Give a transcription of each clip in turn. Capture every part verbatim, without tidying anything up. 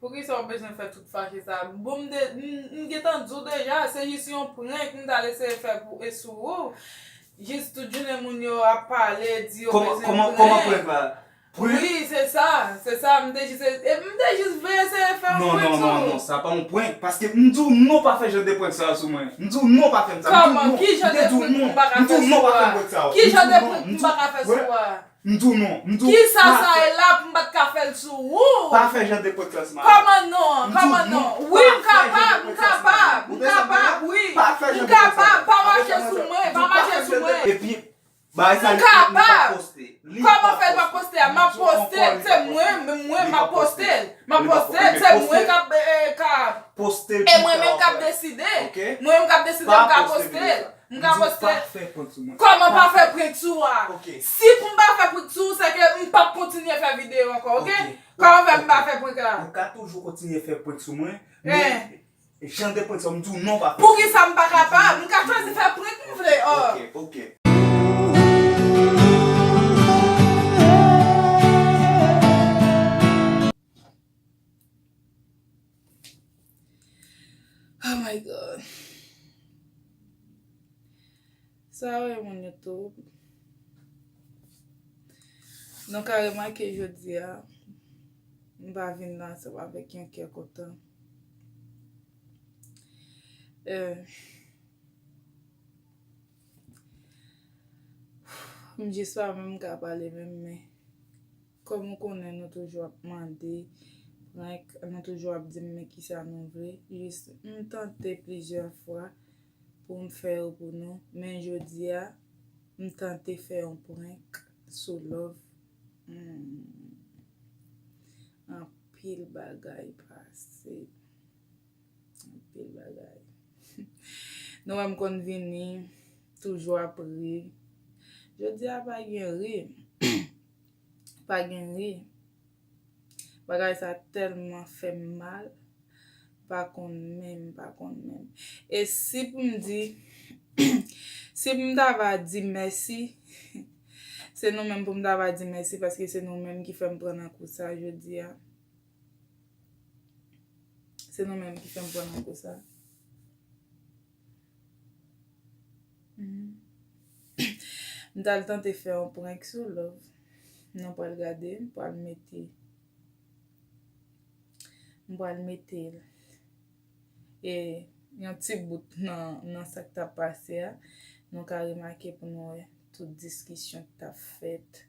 Poukisa w bezwen fè tout fache sa? Bon, m de- m m gentan di w deja, se jis yon prank m t al eseye fè pou e sou ou. Jis tout jounen moun yo ap pale, di yo Kòman bezwen kòman kòman prank. Prank la? Prank? Wi, se sa, se sa, m te jis e- e- m te jis vle eseye fè yon Non, prank non, sou non, ou. non, sa pa yon prank. Paske m di w non pa fè jan de prank sa sou mwen. M di w non pa fè m sa. M di w Kòman? non. Ki M jan te de di w prank non. m pa ka M di fè w non sou pa fè ou? prank sa. Ki M di jan w de non. prank M m di pa w ka fè sou ou? M di w non. M di w Kisa non. sa e la pou m pa t ka fè l sou ou? Pa fè jan de prank sa sou mwen. Kòman non? M di w Kòman non? non. Wi, Pa m fè jan kapab, de m prank sa sou mwen. kapab, m Ou desann kapab, mwen? wi. Pa fè M jan de prank sa. kapab, pa Apre mache sa, sou mwen, pa mache sou mwen. Epi, bagay sa li li pa poste. Li Kòman pa fè l pa poste. poste a? M ap M di w poste ankò, l, li se pa mwen, poste. mwen, Li m pa ap poste poste. l. M ap Li pa poste poste, l, se se mwen poste. k ap, e, e, k ap, Poste l e mwen menm k ap deside. Ok? Mwen menm k ap deside, m ka poste l. M ka poste. Kòman pa fè prank sou mwen? Kòman pa fè prank sou a? Ok. Si pou m pa fè prank sou ou, se ke m p ap kontinye fè videyo ankò, ok? Ok. Kòman fè m pa fè prank la? Ou ka toujou kontinye fè prank sou mwen, men jan de prank sa, m di w non pa fè. Poukisa m pa kapab? M ka chwazi fè prank m vle, oh. Ok, ok. Oh my God. Sa wè moun YouTube. Nou ka remake jodi a, m pa vin la ansanm avèk yon kè kontan. Eh, m jis pa menm ka pale menm, men kòm ou konnen nou toujou ap mande prank, nou toujou ap di m men kisa nou vle. Jis m tante plizyè fwa pou m fè yo pou nou, men jodi a, m tante fè yon prank sou Love. Hmm. Anpil bagay pase. Anpil bagay. Nou wè m konn vini, toujou ap ri. Jodi a pa gen ri. Pa gen ri. Bagay sa tèlman fè m mal. Pa konn menm, pa konn menm. E si pou m di, si pou m ta va di mèsi, se nou menm pou m ta va di mèsi, paske se nou menm ki fè m pran nan kou sa jodi a. Se nou menm ki fè m pran nan kou sa. Mhm. M t al tante fè yon prank sou Love. Nou pral gade, m pral mete, m pral mete e yon ti bout nan, nan sa k t ap pase a. Nou ka remake pou nou wè tout diskisyon k t ap fèt.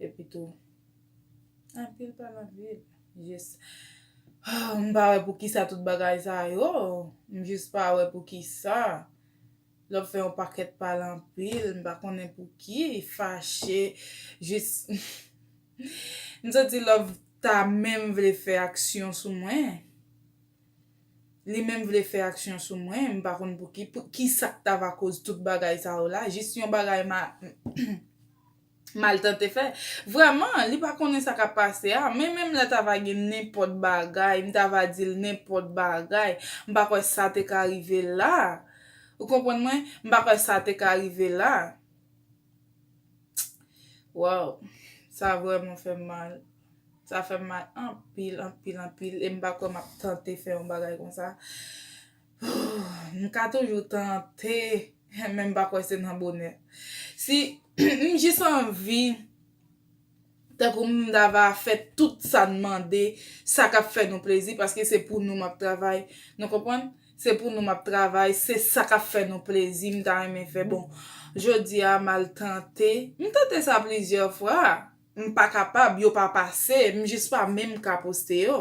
Epi tou, anpil pale anpil. Jis, m pa wè pou kisa tout bagay sa yo. M jis pa wè pou kisa. Love fè yon pakèt pale anpil, m pa konnen pou ki, fache, jis, m santi Love ta menm vle fè aksyon sou mwen. Li menm vle fè aksyon sou mwen, m pa konn pou ki, pou ki sa k ta va koz tout bagay sa yo la, jis yon bagay ma, m al tante fè. Vrèman, li pa konnen sa k ap pase a, men menm lè ta va gen nenpòt bagay, m ta va di l nenpòt bagay, m pa kwè sa te ka rive la. Ou konprann mwen? M pa kwè sa te ka rive la. Waw, sa vrèman fè m mal. Sa fè m mal anpil, anpil, anpil. E m pa kwè m ap tante fè yon bagay konsa. M ka toujou tante, men m pa kwè se nan bonè. Si m jis anvi, tankou m ta va fè tout sa n mande, sa k ap fè nou plezi, paske se pou nou m ap travay. Nou konprann? Se pou nou m ap travay, se sa k ap fè nou plezi, m ta renmen fè. Bon, jodi a, m al tante. M tante sa plizyè fwa. M pa kapab, yo pa pase, m jis pa menm ka poste yo.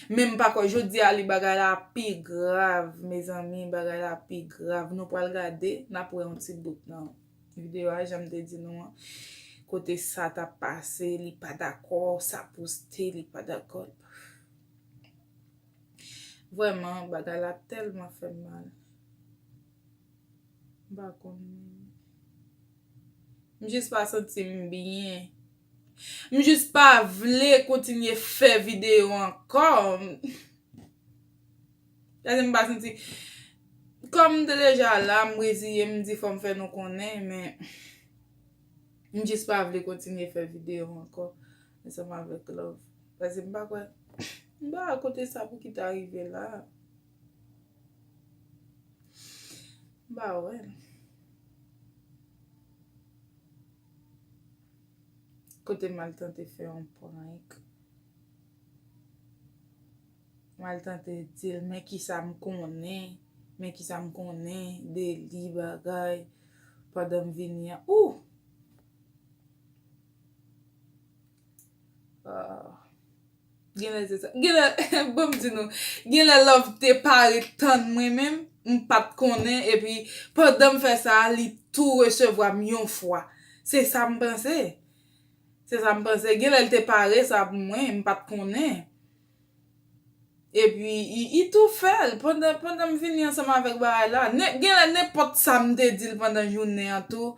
Men m pa kwè, jodi a, li bagay la pi grav, mezanmi, bagay la pi grav. Nou pral gade, n ap wè yon ti bout nan videyo a, jan m te di nou an. Kote sa t ap pase, li pa dakò, sa poste, li pa dakò. Vrèman, bagay la tèlman fè m mal. M pa konn menm. M jis pa santi m byen. M jis pa vle kontinye fè videyo ankò. Gade, m pa santi. Kòm m te deja la, m reziye, m di fò m fè nou konnen, men m jis pa vle kontinye fè videyo ankò ansanm avèk Love. Paske m pa kwè, M pa wè kote sa pou ki ta rive la. M pa wè l. Kote m al tante fè yon prank. M al tante di l, men kisa m konnen, men kisa m konnen de li bagay, pandan m vini an. Ooh! Ah. Genlè se sa. Genlè, bon, m di nou, genlè Love te pare tann mwen menm, m pa t konnen, epi pandan m fè sa, li tou resevwa m yon fwa. Se sa m panse. Se sa m panse. Genlè l te pare sa pou mwen, m pa t konnen. Epi, i, i tou fè l pandan, pandan m vini ansanm avèk bagay la. Nen-, genlè nenpòt sa m te di l pandan jounen an tou,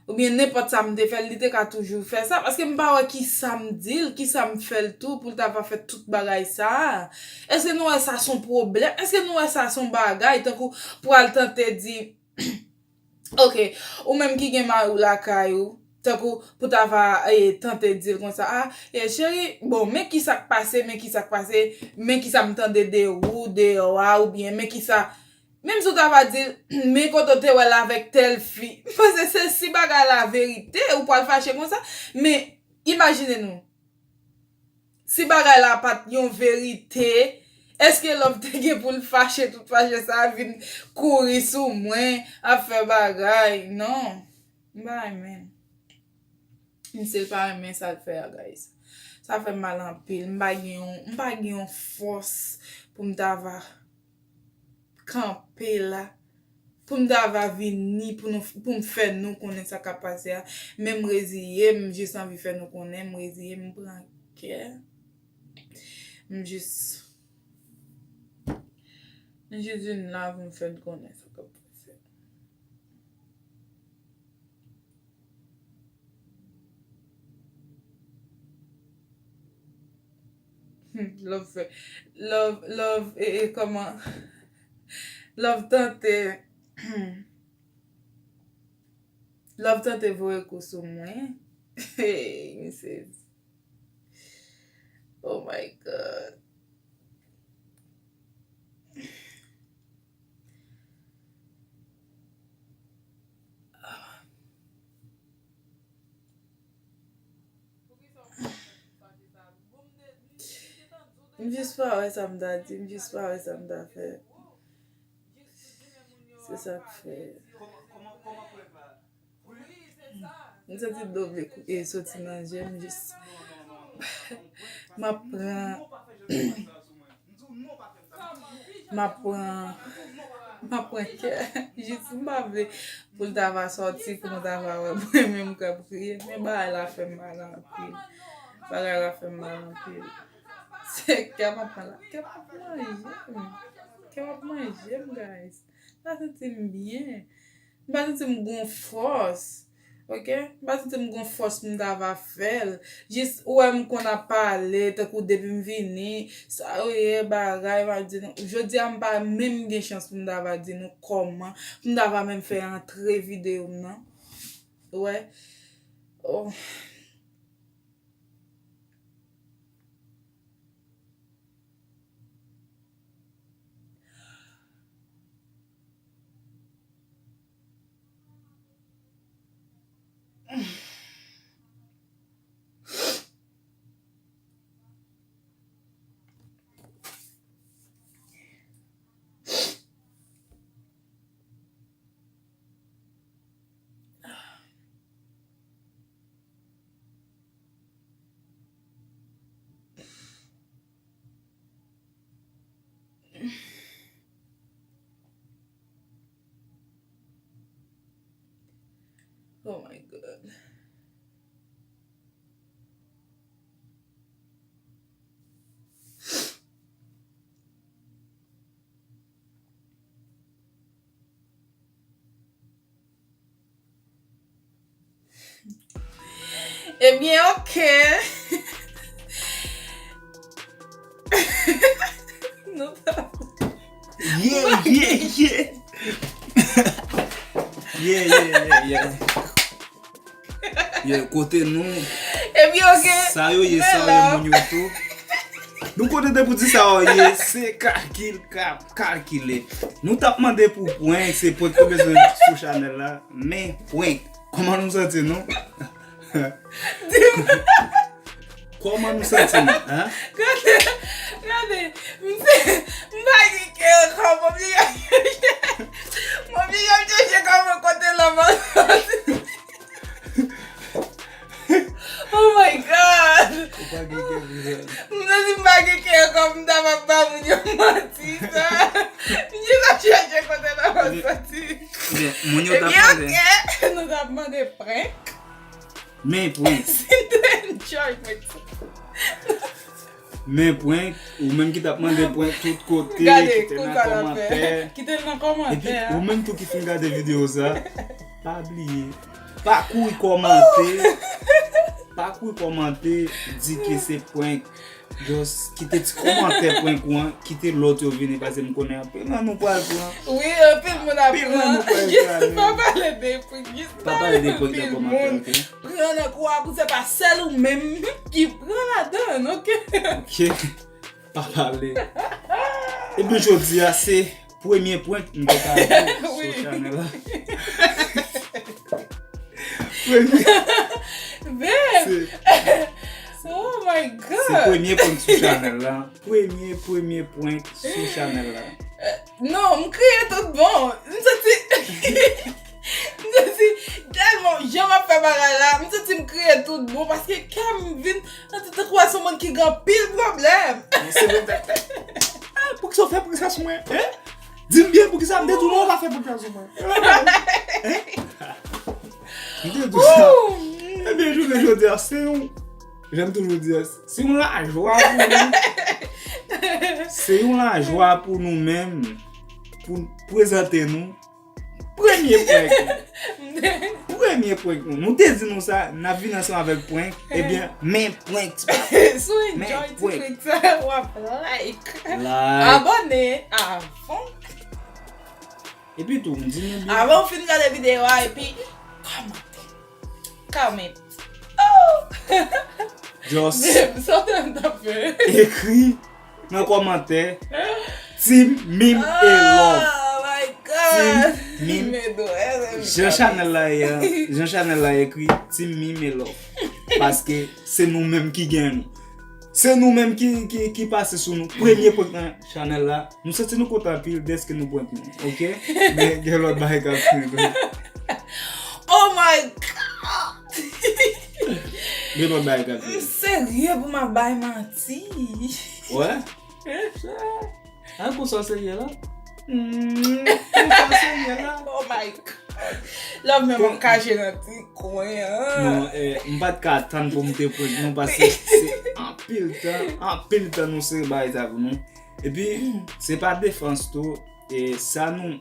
oubyen nenpòt sa m te fè l, li te ka toujou fè sa, paske m pa wè kisa m di l, kisa m fè l tou pou l ta va fè tout bagay sa a. Èske nou wè sa s on pwoblèm? Èske nou wè sa s on bagay tankou pou al tante di, ok, ou menm ki gen mari w lakay ou, tankou pou ta va, e, tante di l konsa, a, e, cheri, bon, men kisa k pase, men kisa k pase, men kisa m tande de ou, deyò a, oubyen men kisa, menm si w ta va di l, men kote w te wè l avèk tèl fi. M panse se si bagay la verite, ou pral fache konsa, men imajine nou. Si bagay la pa t yon verite, èske Love te gen pou l fache tout fache sa a, vin kouri sou mwen, ap fè bagay? Non. M pa renmen. Misye pa renmen sa l fè a, guys. Sa fè m mal anpil. M pa gen yon, m pa gen yon fòs pou m ta va kanpe la, pou m ta va vini pou nou, pou m fè nou konnen sa k ap pase a. Men m reziye m, m jis anvi fè nou konnen, m reziye m, m pran kè. M jis, m jis vin la pou m fè nou konnen sa k ap pase. Hmm, Love fè, Love, Love, e, e, kòman? Love tante, Love tante voye kou sou mwen. Hey, misye. Oh my God. M jis pa wè sa m ta di, m jis pa wè sa m ta fè. Se sa k fè. M santi dlo vle kou-, e soti nan je m, jis m ap pran, m ap pran, m ap pran kè. Jis m pa vle pou l ta va soti, pou nou ta va wè mwen menm k ap kriye. Men bagay la fè m mal anpil. Bagay la fè m mal anpil. Se kè m ap pran la. Kè m ap manje m. Kè m ap manje m, guys. M pa santi m byen. M pa santi m gon fòs. Ok? M pa santi m gon fòs pou m ta va fè l. Jis, ou wè m konn ap pale, tankou depi m vini, sa yo ye, bagay, m ap di nou. Jodi a, m pa menm gen chans pou m ta va di nou kòman, pou m ta va menm fè antre videyo m nan. Ou wè? Oh. Oh my God. Ebyen, ok. Nou pa... Yeah, yeah, yeah. Yeah, yeah, yeah, yeah. Yeah, kote nou. Ebyen, ok. Sa yo ye, sa yo ye, moun yo tou. Nou konnen depi w di sa w ye, se kalkil k ap kalkile. Nou t ap mande pou prank, se prank nou bezwen sou chanèl la, men prank. Kòman nou santi nou? Kòman nou santi nou? Hein? Gade, gade, m se, m pa gen kè ankò, m oblije, m oblije m chèche kòman kote lòm an soti. Oh my God! Ou pa gen kè pou sa. M santi m pa gen kè ankò, m ta va ba moun yo manti sa. M jis ap chèche kote lòm an soti. Ebyen, moun yo t ap mande. Ebyen, ok, nou t ap mande prank. Men prank. Si m te enjoy mwen tou. Men prank, ou menm ki t ap mande prank tout kote, kite nan kòmantè. Kite nan kòmantè. Epi, ou menm tou ki fin gade videyo sa, pa bliye, pa kouri kòmante, pa kouri kòmante, di ke se prank. Just kite ti kòmantè prank ou an, kite lòt yo vini, paske m konnen anpil nan nou pral pran. Wi, anpil moun ap pran. Anpil nan nou pral pran. Just pa pale de prank, just pa pale de prank nan kòmantè, ok? Pran nan kou a pou se pa sèl ou menm ki pran ladan, ok? Ok. Pa pale. Epi jodi a se premye prank m te ka fè sou chanèl la. Premye. Babe! Oh my God! Se premye prank sou chanèl la. Premye, premye prank sou chanèl la. Non, m kriye tout bon. M santi, m santi tèlman jan m ap fè bagay la, m santi m kriye tout bon paske kè m vin, m santi tankou se yon moun ki gen anpil pwoblèm. Non, se vre. Ah, poukisa w fè prank sa sou mwen? Hein? Di m byen poukisa m te di w non, w pa fè prank sa sou mwen. Hein? M te di w sa. Ebyen, jounen jodi a, se yon, jan m toujou di a, se yon lajwa pou nou. Se yon lajwa pou nou menm, pou n prezante nou. Premye prank nou. Premye prank nou. Nou te di nou sa, n ap vin ansanm avèk prank. Ebyen, men prank, ti papa. Si w enjoy ti prank sa, w ap like. Like. Abòne avan. Epi tou, m di nou byen. Avan w fin gade videyo a, epi kòmante. Comment. Oh! Just. Babe, sa w te m t ap fè? Ekri nan kòmantè Team Mim e Love. Oh my God. Team Mim. Jan chanèl la ye a, jan chanèl la ekri Team Mim e Love. Paske se nou menm ki gen nou. Se nou menm ki, ki, ki pase sou nou. Premye prank nan chanèl la. Nou santi nou kontan anpil dèske nou prank nou. Ok? Men gen lòt bagay k ap fèt tou. Oh my God! Gen lòt bagay k ap fèt. M serye pou m ap bay manti. Wè? A konsa w serye la? Hmm, konsa w serye la? Oh my God! Love men mwen kache nan ti kwen an. Non, eh, m pa t ka tann pou m te prank nou, paske se anpil tan, anpil tan nou serye bagay sa pou nou. Epi, se pa defans tou, e sa nou,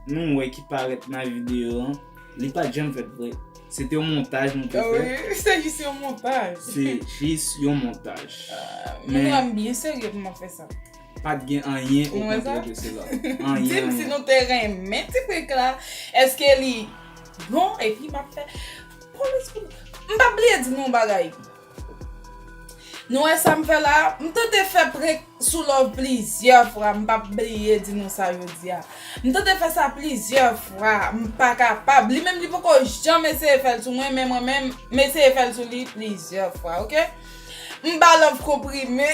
nou wè ki parèt nan videyo an, li pa t janm fèt vre. Se te yon montaj nou te fè. Wi, se jis yon montaj. Se jis yon montaj. Ah, men m byen serye pou m ap fè sa. Pa t gen anyen okontrè de sela. Anyen, anyen. Di m si nou te renmen ti prank la, èske li bon, epi m ap fè. Pran lespri. M p ap bliye di nou yon bagay. Nou wè sa m fè la? M tante fè prank sou Love plizyè fwa, m p ap bliye di nou sa jodi a. M tante fè sa plizyè fwa, m pa kapab. Li menm li poko janm eseye fè l sou mwen, men mwen menm, m eseye fè l sou li plizyè fwa, ok? M ba Love konprime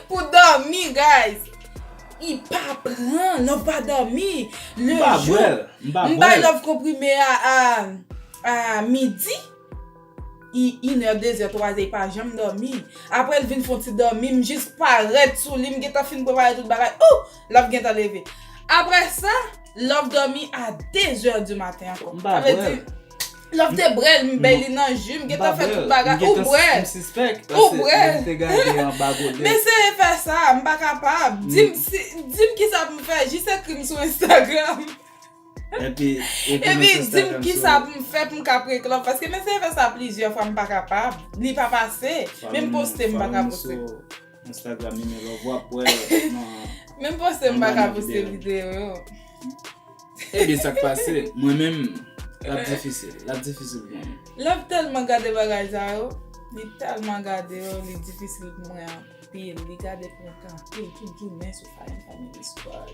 pou dòmi, guys. Li pa pran, Love pa dòmi. M pa bwè l, m pa bwè l. M bay Love konprime a, a, a midi. I inè, dezè, twazè, li pa janm dòmi. Apre l vin fè yon ti dòmi, m jis parèt sou li, m gentan fin prepare tout bagay. Ou! Love gentan leve. Apre sa, Love dòmi a dezè di maten ankò. M pa bwè l. Love te bwè l, m bay li nan ji, m gentan fè tout bagay. Ou bwè l. M sispèk. Ou bwè l. M te gade anba gode. M eseye fè sa, m pa kapab. Di m si, di m kisa pou m fè, jis ekri m sou Instagram. Epi, epi di m kisa pou m fè pou m ka prank Love, paske m eseye fè sa plizyè fwa, m pa kapab. Li pa pase. Menm poste, m pa ka poste. Instagram Mim e Love, w ap wè l nan, menm poste, m pa ka poste videyo yo. Ebyen, sa k pase? Mwen menm, l ap difisil. L ap difisil pou mwen. Love tèlman gade bagay sa yo. Li tèlman gade yo, li difisil pou mwen anpil. anpil, li gade prank anpil, tout jounen sou Fine Family Squad.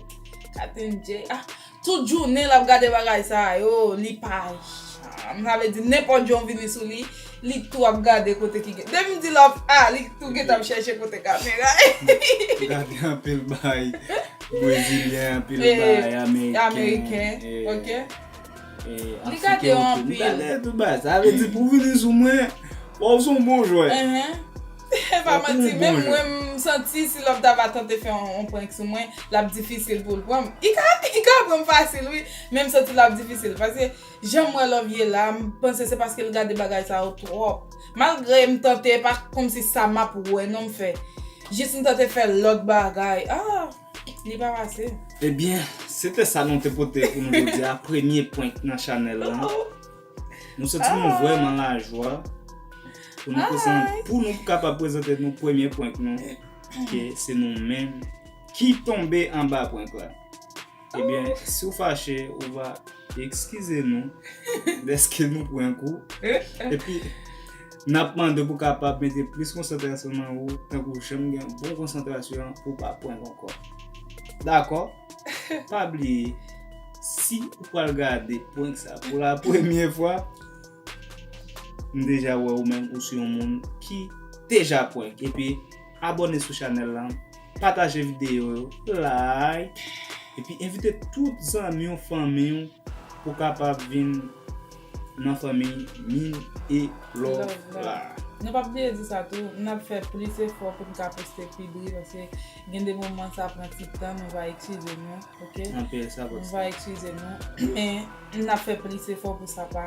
Captain J, ah, tout jounen l ap gade bagay sa yo, li pa janm, sa vle di nenpòt jan w vini sou li, li tou ap gade kote ki gen. Depi m di love, ah, li tou gentan ap chèche kote kamera. Gade anpil bay brezilyen, anpil bay ameriken, ameriken, eh, ok. Eh, li gade yo anpil. Gade tout bagay. Sa vle di pou vini sou mwen, wè w se yon bon jwè. Enhen. E pa manti, menm mwen, m santi si love ta va tante fè yon, yon prank sou mwen, l ap difisil pou l pran m. Li ka, li ka pran m fasil, wi, men m santi l ap difisil. Paske jan m wè love ye la, m panse se paske l gade bagay sa yo twòp. Malgre m tante, e pa kòmsi sa m ap wè non m fè. Jis m tante fè lòt bagay. Ah, li pa pase. Ebyen, se te sa nou te pote pou nou jodi a, premye prank nan chanèl lan. Nou santi nou vrèman lajwa pou nou prezan-, pou nou kapab prezante nou premye prank nou, ke se nou menm ki tonbe anba prank la. Ebyen, si w fache, ou va eskize nou dèske nou prank ou. Epi, n ap mande pou kapab mete plis konsantrasyon nan ou, tankou jan m gen bon konsantrasyon pou pa prank ankò. Dakò? Pa bliye, si ou pral gade prank sa pou la premye fwa, m deja wè ou menm ou se yon moun ki deja prank. Epi, abòne sou chanèl lan, pataje videyo yo, like, epi envite tout zanmi w, fanmi w pou kapab vin nan fanmi Min e Love la. Nou p ap bliye di sa tou, n ap fè plis efò pou n ka poste pi bri, paske gen de moman sa pran ti tan, nou va eskize nou, ok? Anpil, sa pran ti tan. Nou va eskize nou, men n ap fè plis efò pou sa pa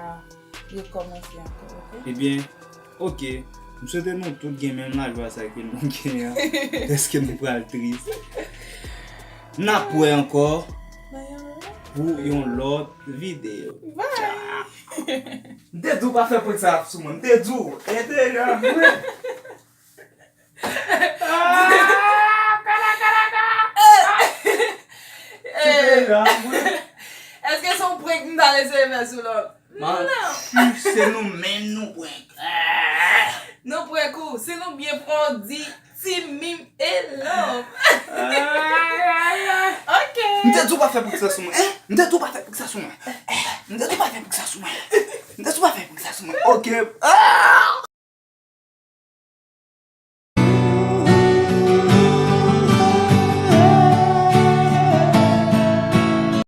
rekòmanse ankò, ok? Ebyen, ok. M swete nou tout gen menm lajwa sa ke nou gen an, dèske nou pral tris. N ap wè ankò pou yon lòt videyo. Bye! Tcha! M te di w pa fè prank sa sou mwen. M te di w. E te jan. Ah, kala, kala, kala. Ah! Se te jan, wi. Èske se yon prank m ta eseye fè sou lòt? Man, non. Si se nou menm nou prank. Ah! Nou prank ou, si nou byen pran, w di Team Min e Love. Ay, ay, ay. Ok. M te di w pa fè prank sa sou mwen, hein? M te di w pa fè prank sa sou mwen. Eh, m te di w pa fè prank sa sou mwen. M te di w pa fè prank sa sou mwen. Ok. Ah!